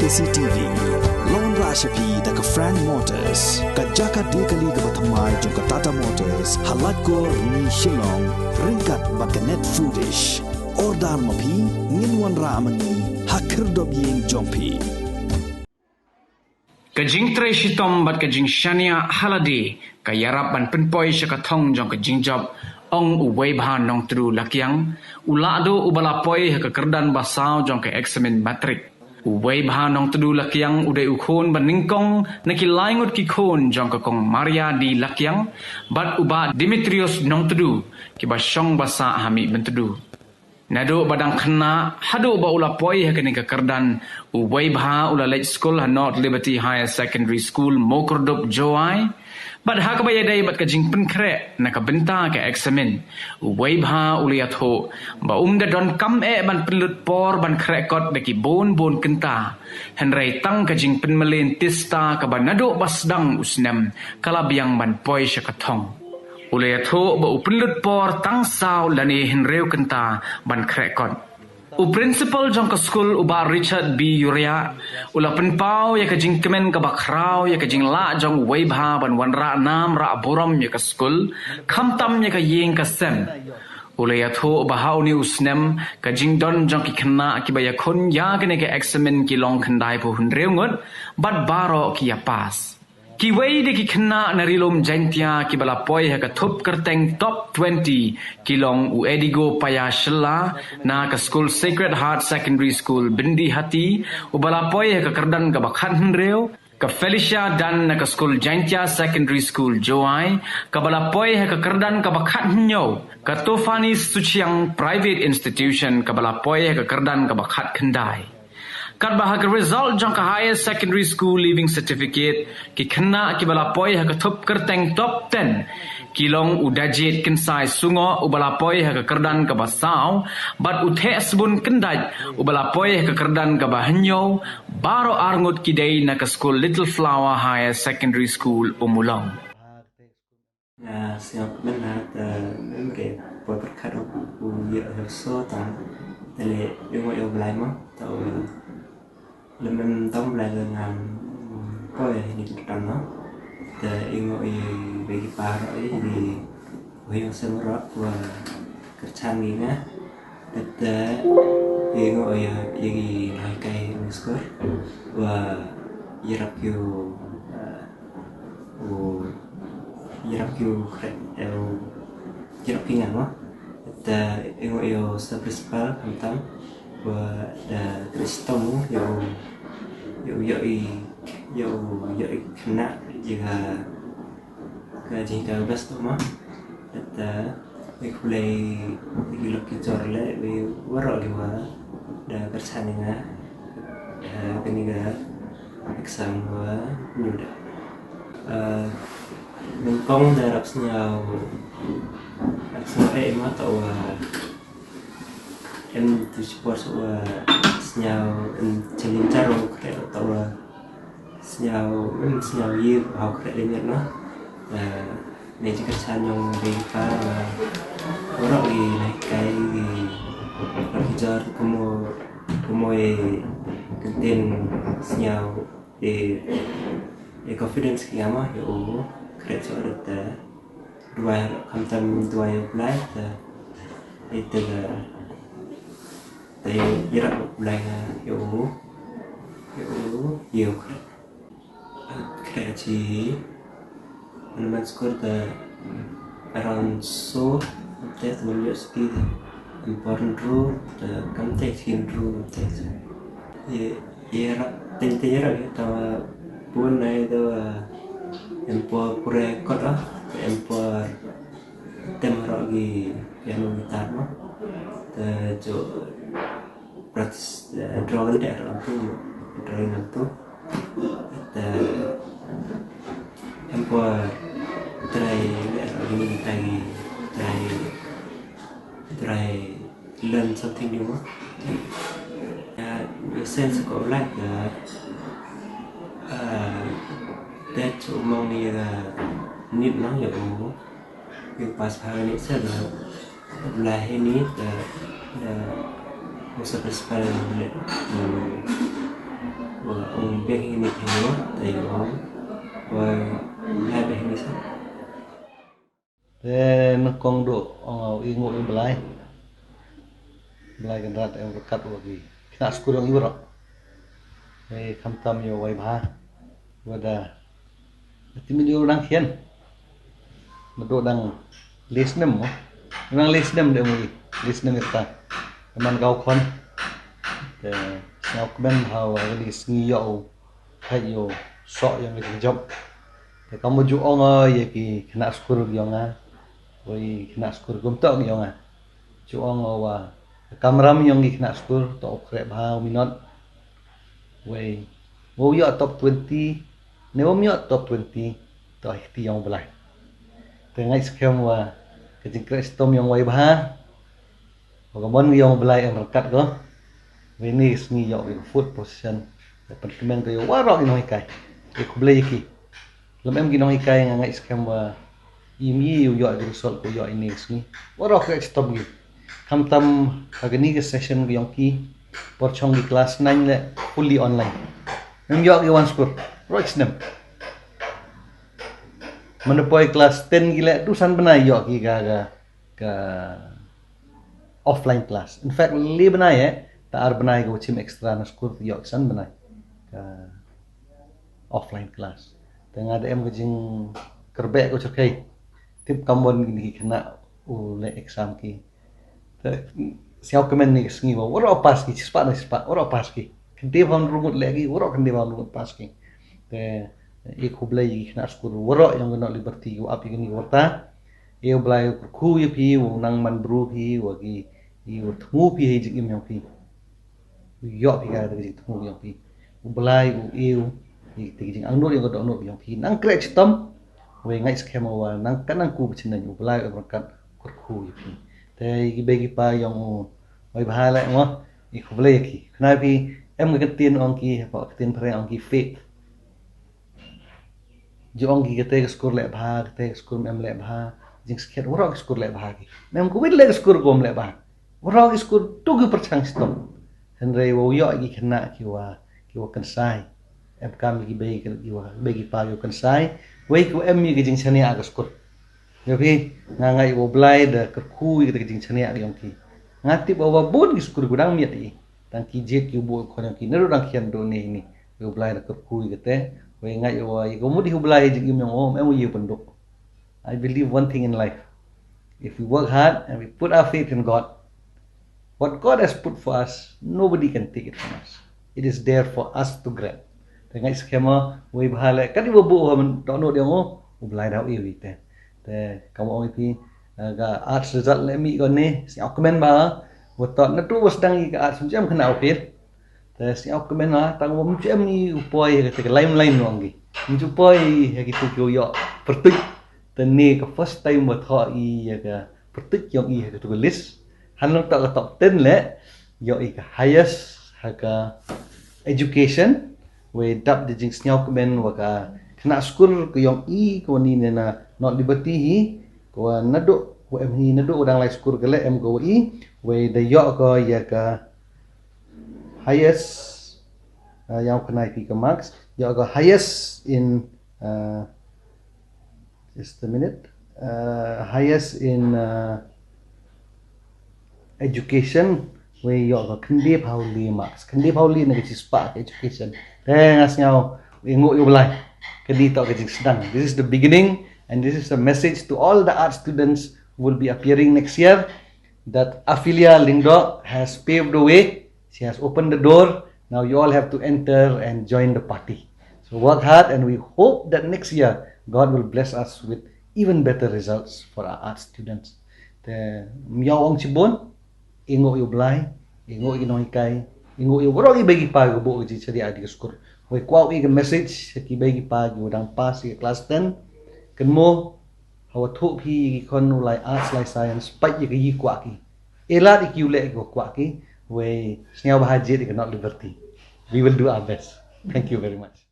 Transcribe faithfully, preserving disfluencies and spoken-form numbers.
C T V. Long ra sha phi da ka Frank Motors, ka jaka de kali kaba thymmai jong ka Tata Motors, ha Laitkor, Rni, Shillong, ryngkat bad ka Net Foodish. Order ma phi, ngin wanrah ma ngi ha khyrdop ïing jong phi. Ka jingtrei shitom bad ka jingshaniah ha lade ka ïarap ban pynpoi sha ka thong jong ka jingjop, ong u Weibha Nongtdu Lakiang, u lahduh uba la poi ha ka kyrdan ba saw jong ka eksamin matrik. U Weibha Nongtdu Lakiang u dei u khun ba nyngkong na ki lai ngut ki khun jong ka Kong Maria D Lakiang bad u Bah Demetrius Nongtdu, kiba shong ba sah ha Mihmyntdu. Naduh ba dang khynnah haduh ba u la poi ha kane ka kyrdan, u Weibha u la leit skul ha North Liberty Higher Secondary School, Mawkyrdup, Jowai. Bad ha kaba ïadei bad ka jingpynkhreh na ka bynta ka eksamin, u Weibha u la ïathuh ba um da donkam eh ban pynlut por ban khreh kot da ki bun bun kynta, hynrei tang ka jingpynmlien tista kaba naduh ba sdang u snem ka la biang ban poi sha ka thong. U la ïathuh ba u pynlut por tang saw lane hynriew kynta ban khreh kot. U principal jong ka skul, u Bah Richard B Uriah, u la pynpaw ïa ka jingkmen kaba khraw ïa ka jinglah jong u Weibha ban wanrah nam rah burom ïa ka skul, khamtam ïa ka ïing ka sem. U la ïathuh ba ha une u snem ka jingdon jong ki khynnah kiba ïakhun ïa kane ka eksamin ki long khyndai phew hynriew ngut bad baroh ki ïa pass. Kiwei de ki khynnah na Ri Lum Jaiñtia kiba la poi ha ka thup kyrteng top twenty ki long u Edigo Paya Shylla na ka skul Sacred Heart Secondary School, Byndihati, uba la poi ha ka kyrdan kaba khathynriew, ka Felicia Dan na ka skul Jaiñtia Secondary School, Jowai, kaba la poi ha ka kyrdan kaba khathynñiew, ka Tofani Suchiang Private Institution kaba la poi ha ka kyrdan kaba khatkhyndai. Katba ha ka result jong ka Higher Secondary School Leaving Certificate, ki khynnah kiba la poi ha ka thup kyrteng top ten ki long u Dajit Kynsai Sungoh uba la poi ha ka kyrdan kaba saw, bad u Theh Sbun Kyndait uba la poi ha ka kyrdan kaba hynñiew. Baroh arngut ki dei na ka skul Little Flower Higher Secondary School, Ummulong. Nga sngewkmen ha te mem re por pyrkhat u ïa u so ta te le ïa ngo ïa u Blai mo ta u le mem tang Blai le ngam poi ni ki tan no te ïa ngo ïa be ki pa ro ïa ki u ïa sem ro wa kyrchan ngi nga. Te ïa ngo ïa ïa ki nai kai ni skor wa ïarap ïa u u ïarap ïa u khreh ïa u ïarap ïa nga ma. Te ïa ngo ïa u sa principal khamtam wa da Kristom ïa u ïa u ïa u ïa u ïa u khynnah ïa ka ka jingkyrkhu best ma. Te Ïa khublei ïa ki lok ki jor leh ïa waroh kiba da kyrchan ïa nga ha kane ka exam ba nyngkong. Nyngkong da rap sngew rap sngew eh ma ta wa em tu support wa sngew em challenge jar wa kre ta wa Sngew, mm, sngew ïa u hok rek lyndet noh. Eh, ne jingkyrchan jong u dei pa, eh, waroh ki nai kai ki, ki jor kumno, kumno ïa kyntien sngew ïa, ïa confidence ki ïa ma ïa u khreh jong u te. Duwai khamtam duwai ïa u Blai te, ïa te la te ïa rak u Blai ïa u, ïa u, ïa u khreh. Khreh chi, man man skur te around so, te te man ïa ski te important ru, te kam te kin ru te. Ïa ïa rak, teng teng ïa rak ïa ta bun nai te em por pure kot ah, em por tem rak ki piano guitar noh. Te jo practice, eh, drawing deh rak tu, drawing rak tu. Te em por try deh rak ki try, try, try learn something new mo. Ya, ïa sense ko like, uh, uh, that umang ni, uh, need no ya mo. Ïa pass ha ni se da, la he ni da, da usa principal ni. Wa ong beh ini kino, tai ong wa ya beh ini sa. Te nyngkong duh ong i nguh i Blai. Blai Kynrad em ryngkat wa ki khynnah skul yong i waroh. Te khamtam yow wai bha. Wa da, te mynta yow dang khian. Naduh dang leh snem mo. Dang leh snem de mo i. Leh snem ita. Te man kaw khon. Te sngewkmen bha wa kane ka sngi yow, ha yow soh yong ka jingjop. Te kam wa ju ong ïa ki khynnah skul yong nga, wa i khynnah skul kumto yong nga. Ju ong wa ka kamram yong ki khynnah skul to u khreh bha u minot. Wei, wow ïoh top twenty, ne wym ïoh top twenty, to ha kti yong u Blai. Te ngait skhem wa ka jingkhreh shitom yong wai bha, wa ka mon yong u Blai em ryngkat ko. Wei, kane ka sngi ïoh ka fourth position. Te pynkmen ko ïa waroh ki nonghikai. Te khublei ïa ki. Lym em ki nonghikai nga ngait skhem wa im i u ïoh ki result ko ïoh ine ka sngi. Waroh khreh shitom ki. Khamtam ha kane ka session ka yong ki, por chong ki class nine le fully online. Ym ïoh ki wan skul. Waroh ki snem. Manda poi class ten ki le du san bnai ïoh ki ka, ka, ka offline class. In fact, le bnai eh, ta ar bnai ka wa chim extra na skul ïoh ki san bnai ka offline class. Te nga da em ka jingkyrpad ko chakei. Tip kam wan kine ki khynnah u leh exam ki. Te sngewkmen ne ka sngi wa waroh pass ki, shispah na shispah, waroh pass ki. Khyndai phaw hynriew ngut leh ki, waroh khyndai phaw hynriew ngut pass ki. Te i khublei ïa ki khynnah skul waroh yong ka North Liberty ki wa ap ïa kane ka warta. Ïa u Blai u kyrkhu ïa phi, u nang man bru phi, wa ki, i wa thmu phi ha i jingim yong phi. U ïoh phi ka, ka jingthmu yong phi. U Blai u ïoh ïa ka jingangnud ïa ka dohnud yong phi. Nang khreh shitom, wei ngait skhem wa nang ka nang ku bachineng u Blai u ryngkat kyrkhu ïa phi. Te ki bei ki pa yong u wai bha le mo, i khublei ïa ki. Khnai phi em ka ktien ong ki, ha ka ktien phareng ong ki faith. Ju ong ki kate ka skul leh bha, kate ka skul em leh bha, jingskhet waroh ka skul leh bha ki. Em ka wit leh ka skul ko em leh bha. Waroh ki skul tu ki pyrchang shitom. Hynrei wow ïoh ki khynnah ki wa, ki wa kynsai. Em kam ki bei ki wa, bei ki pa ki wa kynsai. Wei ki wa em ki jingshaniah ka skul. Ïa phi, nga ngait wa u Blai da kyrkhu ïa ka jingshaniah ka yong ki. Nga tip wa bun ki skul ki dang miet i. Tang ki jied ki u buh khon yong ki. Naduh dang khian duh ne ini. Ïa u Blai da kyrkhu ïa kate. Wei ngait wa ïa ka mut ïa u Blai jingim yong o, em u ïa u pynduh. I believe one thing in life. If we work hard and we put our faith in God, what God has put for us, nobody can take it from us. It is there for us to grab. Te ngait skhem o, wei bha le, kat i wa buh wa dohnud yong o, u Blai da u ïa u ite. Te kam ong ïa phi, eh, ka arts result le mih ko ne, sngewkmen bha, wa toh naduh wa sdang ïa ka arts, ym ju em khynnah u fail. Te sngewkmen bha, tang wa ym ju em i u poi ha kate ka limelight yong ki. Ym ju poi ha kitu ki wa ïoh pyrtuit. Te ne ka first time wa thoh i ïa ka pyrtuit yong i ha katu ka list. Hangne toh ka top ten le, ïoh i ka highest ha ka education. Wei dap da jingsngewkmen wa ka khynnah skul ka yong i ka wa ni ne na North Liberty hi, ka wa naduh wa em hi, naduh wa dang lai skul ka le em ka wa i, wei da ïoh ka ïa ka highest, uh, ïa u khynnah phi ka marks, ïoh ka highest in, uh, just a minute, uh, highest in, uh, education, wei ïoh ka khyndai phaw lai marks, khyndai phaw lai na ka shispah ka education. Te nga sngew i nguh ïa u Blai. Kane toh ka jingsdang. This is the beginning and this is a message to all the art students who will be appearing next year, that Aphelia Lyngdoh has paved the way. She has opened the door. Now you all have to enter and join the party. So work hard and we hope that next year God will bless us with even better results for our art students. Te ym ïa ong shibun, i nguh ïa u Blai, i nguh ïa ki nonghikai, i nguh ïa waroh ki bei ki pa ki buh ka jingshaniah ha ka skul. Wei kwah i ka message ha ki bei ki pa ki wa dang pass ïa ka class ten. Kynmaw, hawa thuh phi ïa ki khon u lai arts lai science, peit ïa ka i kwah ki. E lad ïa ki u leh ïa ki wa kwah ki. Wei sngewbha jied ïa ka North Liberty. We will do our best. Thank you very much.